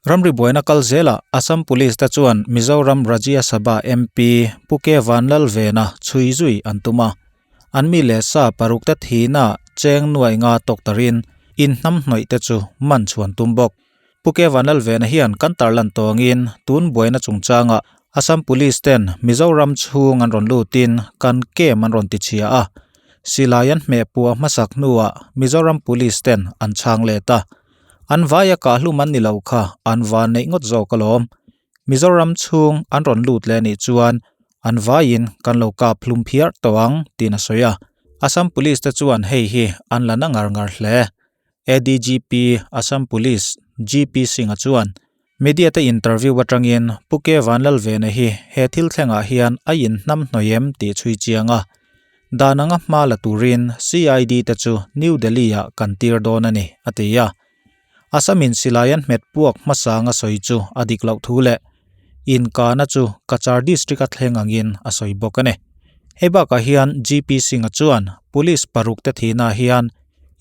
Ramri buaina kal zelah Assam Police te chuan Mizoram Rajya Sabha MP Pu K Vanlalvena chhui zui an tum a. An mi leh sa paruk te thihna cheng nuai nga tawk tarin in hnam hnawih te chu man chhuan tum bawk. Pu K Vanlalvena hian kan tarlan tawngin tun buaina chungchangah Assam Police ten Mizoram chhung an rawn lutin kan camp an rawn tichhia a. Silai an hmeh puah hmasak hnuah Mizoram Police ten an chhang let a. An vaia kahhlum an ni lo kha an van neih ngawt zawk alawm. Mizoram chhung an rawn lut leh anih chuan an vaiin kan lo kap hlum phiar tawh ang tiin a sawi a. Assam Police te chuan hei hi an la na ngar ngar hle. ADGP Assam Police GP Singh-a chuan media te interview atangin Pu K Vanlalvena hi he thil thlengah hian a inhnam hnawih em tih chhui chiang a. Dan anga hma la turin CID te chu New Delhi-ah kan tir dawn a ni, a ti a. Assam-in silai an hmet puak hmasa anga sawi chu a dik loh thu leh inkahna chu Cachar District-a thleng angin a sawi bawk a ni. Hei bakah hian GP Singh-a chuan police paruk te thihnaah hian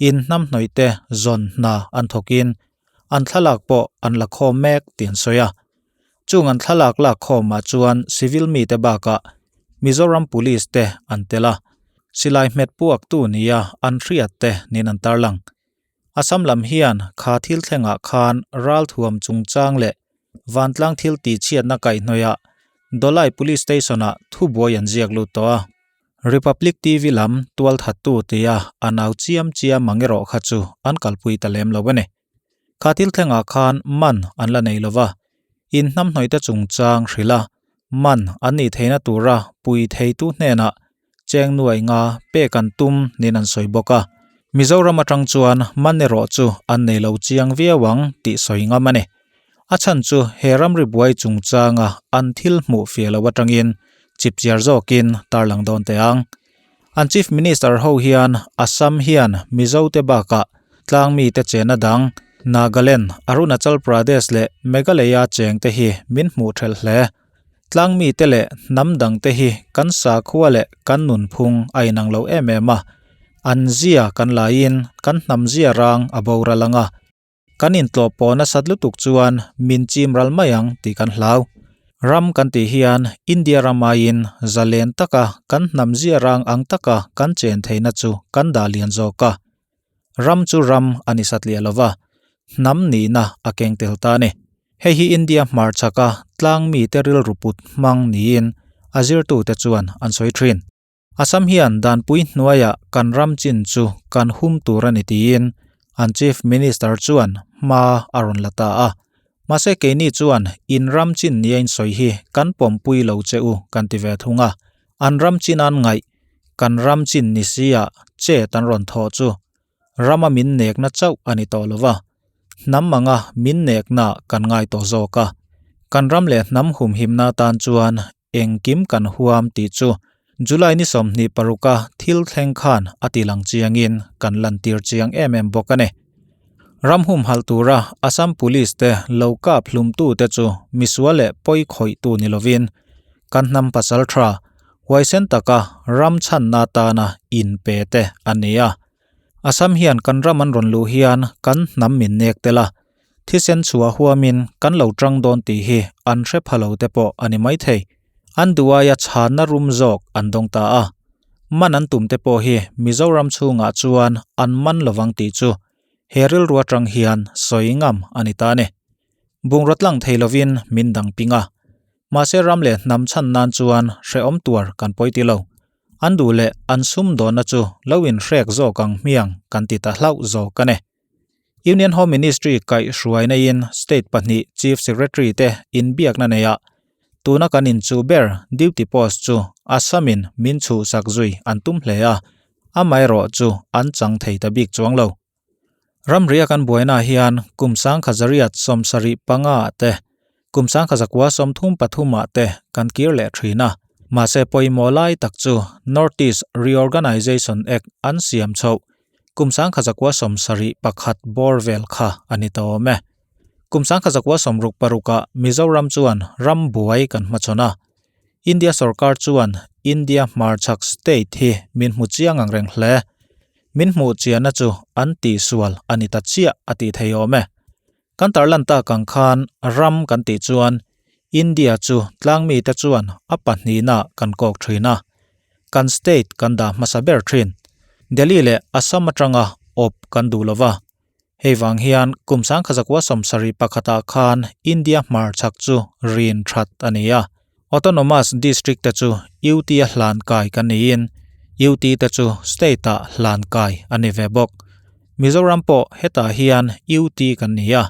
inhnamhnawih te zawn hna an thawkin an thlalak pawh an la khawm mek tih an sawi a. Chung an thlalak lak khawmah chuan civil mite bakah Mizoram Police te an tel a, silai hmet puaktu nia an hriat te niin an tarlang. Assam lam hian kha thil thlengah khan ralthuam chungchang leh vantlang thil tihchhiatna kaihhnawihah Dawlai Police Station-ah thubuai an ziak lut tawh a. Republic TV lam tualthattu tia a nau chiam chiam ang erawh kha chu an kalpui ta lem lo a ni. Kha thil thlengah khan man an la nei lova, in hnamhnawihte chungchang hrilh a, man an nih theihna tura pui theitu hnenah cheng nuai nga pek an tum niin an sawi bawk a. Mizoram atang chuan man erawh chu an nei lo chiang viau ang tih sawi ngam a ni. A chhan chu he ramri buai chungchanga an thil hmuh fiah lo atangin chipchiar zawkin tarlang dawn teh ang. An Chief Minister ho hian Assam hian Mizo te bakah tlangmi te chena dang Nagaland, Arunachal Pradesh leh Meghalaya cheng te hi min hmuh thelh hle. Tlangmi te leh hnam dang te hi kan sakhua leh kan nunphung a inang lo em em a. An zia kan laiin kan hnam zia rang a boral ang a. Kan intlawh pawh nasat lutuk chuan min chim ral mai ang tih kan hlau. Ram kan tih hian India ram aiin zalen taka kan hnam zia rang ang taka kan chen theihna chu kan dah lian zawk a. Ram chu ram a ni satliah lo va, hnam nihna a keng tel ta a ni. Hei hi India hmarchhaka tlangmite rilru put hmang niin a zirtute chuan an sawi thin. Assam hian danpui hnuaiah kan ram chin chu kan hum tur a ni tiin an Chief Minister chuan hma a rawn la ta a. Mahse keini chuan in ram chin nia in sawi hi kan pawmpui lo che u kan ti ve thung a. An ram chin an ngaih kan ram chin ni sia chet an rawn thawh chu rama min nekna chauh a ni tawh lo va, hnam anga min nekna kan ngai tawh zawk a. Kan ram leh hnam humhimna tan chuan engkim kan huam tih chu July ni 26 a thil thleng khan a ti lang chiangin kan lantir chiang em em bawk a ni. Ram humhalh tura Assam Police te lo kap hlumtute chu misual leh pawi khawihtu ni lovin kan hnam pasal tha huaisen taka ram chhanna atana inpe te a ni a. Assam hian kan ram an rawn luh hian kan hnam min nek tel a, Thisen chhuah huamin kan lo tang dawn tih hi an hre pha lo te pawh a ni maithei. An duaia chhanna rum zawk an dawng ta a. Man an tum te pawh hi Mizoram chhungah chuan an man lovang tih chu he rilru atang hian sawi ngam a ni ta a ni. Bungraw tlang thei lovin min dang ping a. Mahse ram leh hnam chhan nan chuan hrehawm tuar kan pawi ti lo. An duh leh an sum dawnna chu lo inhrek zawk ang hmiang kan ti ta hlauh zawk a ni. Union Home Ministry kaihhruaina in state pahnih Chief Secretary te inbiakna neih ah tuna kan inchuh ber duty post chu Assam in min chhuhsak zui an tum hle a, amaherawh chu an chang thei ta bik chuang lo. Ramria kan buaina ah hian kum 1975 ah te, kum 1933 ah te kan kir leh thin a, mahse pawimawh lai tak chu North East Reorganisation Act an siam chhoh Kum 1971 bawr vel kha a ni ta awm e. Kum 1966 ah Mizoram chuan ram buai kan hmachhawn a. India sorkar chuan India hmarchhak state hi min hmu chiang ang reng hle. Min hmuh chianna chu an tihsual a ni ta chiah a tih thei awm e. Kan tarlan tak ang khan ram kan tih chuan India chu tlangmite chuan a pahnihna kan kawk thin a, kan state kan dah hmasa ber thin. Delhi leh Assam atanga awp kan duh lova. Hei vang hian kum sangkhazakua sawmsarih pakhatah khan India hmarchhak chu rin that a ni a. Autonomous District te chu UT a hlan kai kan niin UT te chu state ah hlan kai a ni ve bawk. Mizoram pawh hetah hian UT kan ni a,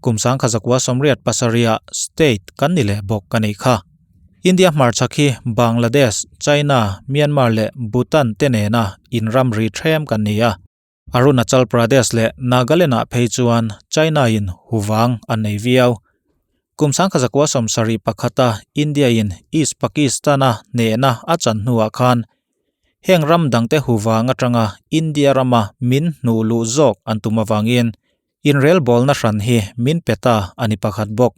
kum sangkhazakua sawmriat pasarihah state kan ni leh bawk a nih kha. India hmarchhak hi Bangladesh, China, Myanmar leh Bhutan te nena inramri threm kan ni a. Arunachal Pradesh leh Nagaland-ah phei chuan China-in huvang a nei viau. Kum sangkhazakua sawmsarih pakhata India-in East Pakistan-a hnehna a chan hnuah khan heng ram dangte huvang atanga India rama min hnuh luh zawk an tum avangin inrelbawlna hran hi min pe ta a ni pakhat bawk.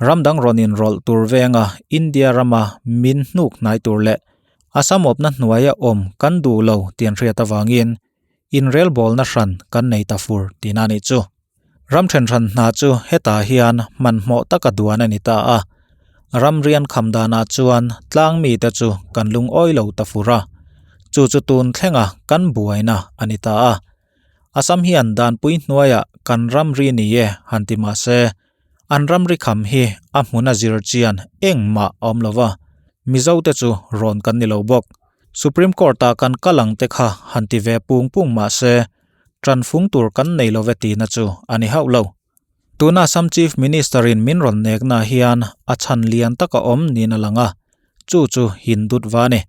Ram dang rawn inrawlh tur venga India rama min hnuk hnai tur leh Assam awpna hnuaia awm kan duh lo tih an hriat avangin inrelbawlna hran kan nei ta fur tihna a nih chu. Ram thenhran hna chu hetah hian hmanhmawh taka duan a ni ta a, ram rian kham danah chuan tlang mite chu kan lungawi lo ta fur a, chu chu tun thlenga kan buaina a ni ta a. Assam hian danpui hnuaiah kan ramri ni e han ti mah se, An ramri kham hi a hmuna zir chian engmah a awm lo va, Mizote chu rawn kan ni lo bawk. Supreme Court-ah kan kal ang te kha han ti ve pung pung mah se, tanfung tur kan nei lo ve tihna chu a ni hauh lo. Tuna Assam Chief Minister-in min rawn nekna hian a chhan lian tak a awm niin a lang a, chu chu Hindutva a ni.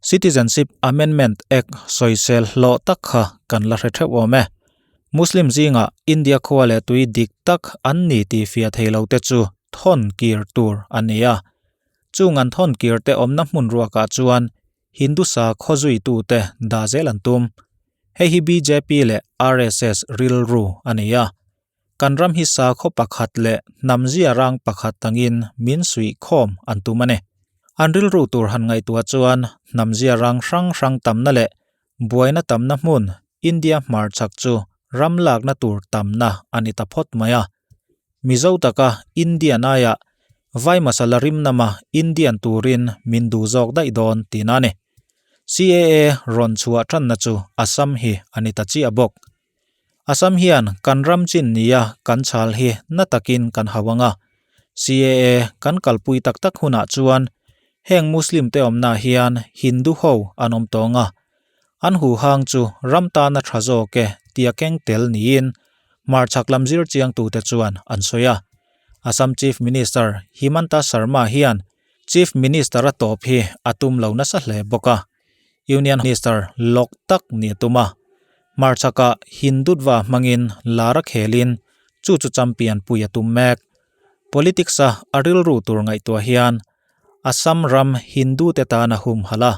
Citizenship Amendment Act sawisel hlawh tak kha kan la hre theuh awm e. Muslim zingah India khua leh tui dik tak an ni tih fiah thei lo te chu thawn kir tur a ni a. Chung an thawn kir te awmna hmun ruakah chuan Hindu sakhaw zuitute dah zel an tum. Hei hi bjp leh RSS rilru a ni a. Kan ram hi sakhaw pakhat leh hnam zia rang pakhat tangin min suih khawm an tum a ni. An rilru tur han ngaihtuah chuan hnam zia rang hrang hrang tamna leh buaina tamna hmun India hmarchhak chu ram lakna tur tamna a ni ta phawt mai a. Mizo taka Indian aiah vai masala rim nama Indian turin min duh zawk daih dawn tihna a ni. CAA rawn chhuah tanna chu Assam hi a ni ta chiah bawk. Assam hian kan ram chin nia kan chhal hi na takin kan hau ang a, CAA kan kalpui tak tak hunah chuan heng Muslim te awmna hian Hindu ho an awm tawng a, an huhang chu ram tana tha zawk e tia keng tel niin hmarchhak lam zir chiangtute chuan an sawi a. Assam Chief Minister Himanta Sarma hian Chief Minister a tawp hi a tum lo nasa hle bawk a. Union Minister lawk tak nih a tum a, hmarchhakah Hindutva hmangin lar a khelin chu chu champion pui a tum mek. Politics-a a rilru tur ngaihtuah hian Assam ram Hindu-te tana humhalh a,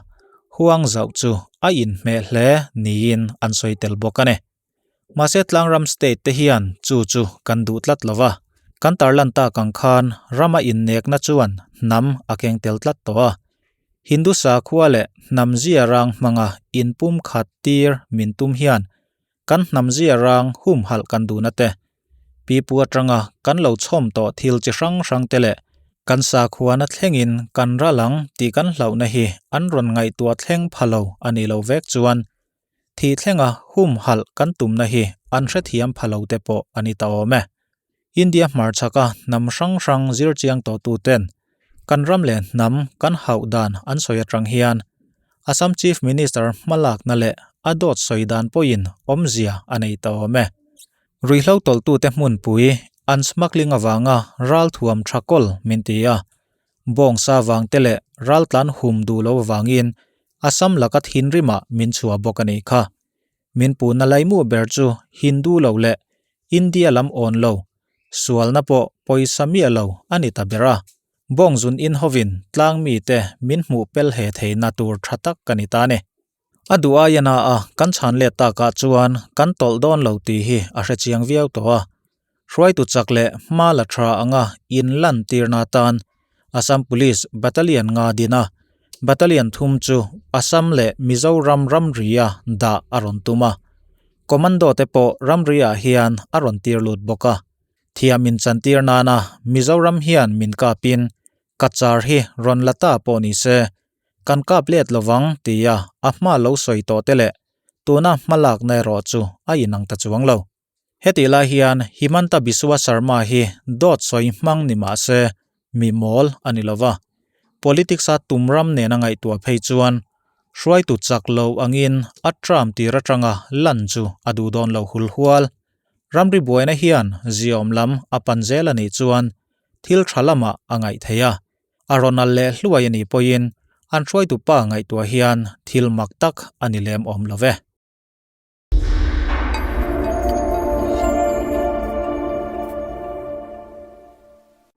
huang zauh chu a inhmeh hle niin an sawi tel bawk a ni. Mahse tlangram state te hian chu chu kan duh tlat lo va, kan tarlan tak ang khan rama innekna chuan hnam a keng tel tlat tawh a. Hindu sakhua leh hnam zia rang hmanga inpum khat tir min tum hian kan hnam zia rang humhalh kan duhna te, pipu atanga kan lo chhawm tawh thil chi hrang hrang te leh kan sakhuana thlengin kan ral ang tih kan hlauhna hi an rawn ngaihtuah thleng pha lo a nih loh vek chuan Thih thlenga humhalh kan tumna hi an hrethiam pha lo te pawh a ni ta awm e. India hmarchhaka hnam hrang hrang zir chiang tawhtuten kan ram leh hnam kan hauh dan an sawi atang hian Assam Chief Minister hmalakna leh a dawt sawi dan pawhin awmzia a nei ta awm e. Ruihhlo tawlhtute hmunpui an smuggling avanga ralthuam tha kawl min ti a, bawngsa vangte leh raltlan hum duh lo avangin Assam laka thinrimah min chhuah bawk a nih kha. Min puhna laimu ber chu Hindu lo leh India lam awn lo, sualna pawh pawisa miah lo a ni ta ber a. Bawngzun in hovin tlang mite min hmuh pel he theihna tur tha tak ka ni ta a ni. A duh aia na a kan chhan let takah chuan kan tawlh dawn lo tih hi a hre chiang viau tawh a. Hruaitu chak leh hma la tha anga inlan tirna atan Assam Police Battalion nga din a, Battalion thum chu Assam leh Mizoram ramria dah a rawn tum a. Commando te pawh ramriah hian a rawn tir lut bawk a. Thiam in chantir nana Mizoram hian min kapin Cachar hi rawn la ta pawh ni se, kan kap let lovang tia a hma lo sawi tawh te leh tuna hmalakna erawh chu a inang ta chuang lo. Hetih lai hian Himanta Biswa Sarma hi dawt sawi hmang ni mah se mi mawl a ni lova. Politics a tum ram nena ngaihtuah phei chuan hruaitu chak lo angin a tram tir atanga lan chu a duh dawn lo hul hual. Ramri buaina hian ziaawm lam a pan zel a nih chuan thil tha lamah a ngaih theih a. A rawn al leh hluai a nih pawhin an hruaitu pa ngaihtuah hian thil mak tak a ni lem awm lo ve.